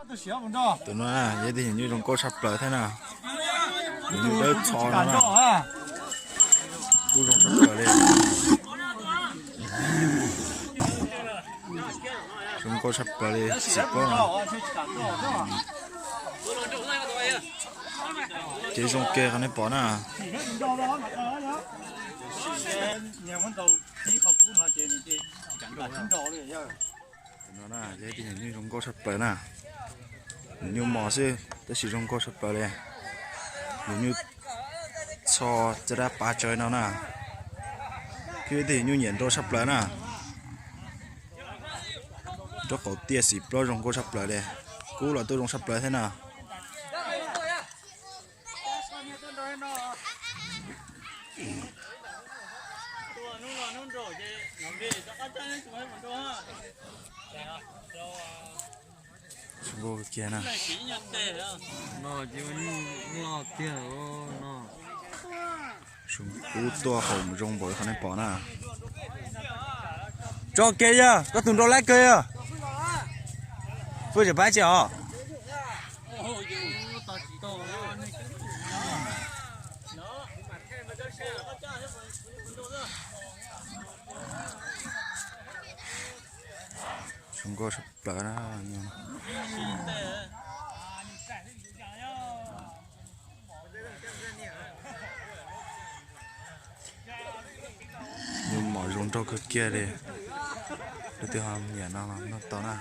Tus no na yog ib tug nyuj zoo nkauj tshaj plaws thiab na. Tus nyuj dawb txho no na. Kub zoo tshaj plaws li. Zoo nkauj tshaj plaws li, xim plaub no. Ces zoo kiag qhov nej pom na. Tus no na yog ib tug nyuj zoo nkauj tshaj plaws na. Nws nyuj mos xwb tab sis zoo nkauj tshaj plaws li. Nws nyuj txho caj dab pav tsawv no na. Kuj yog ib tug nyuj nyiam nrau tshaj plaws na. Rab qau tiaj xim plaub zoo nkauj tshaj plaws li. Kub los tuaj zoo tshaj plaws thiab na. Zoo nkauj kiag na. Kub tuaj haum zoo npaum li qhov nej pom na. Tso kiag yog koj tus nrau laib kawg yog. Pheej tseem pab tsi os. Zoo nkauj tshaj plaws na. Nyuj mos zoo nraug kawg kiag li. Leej twg ho nyiam no los nug tau na.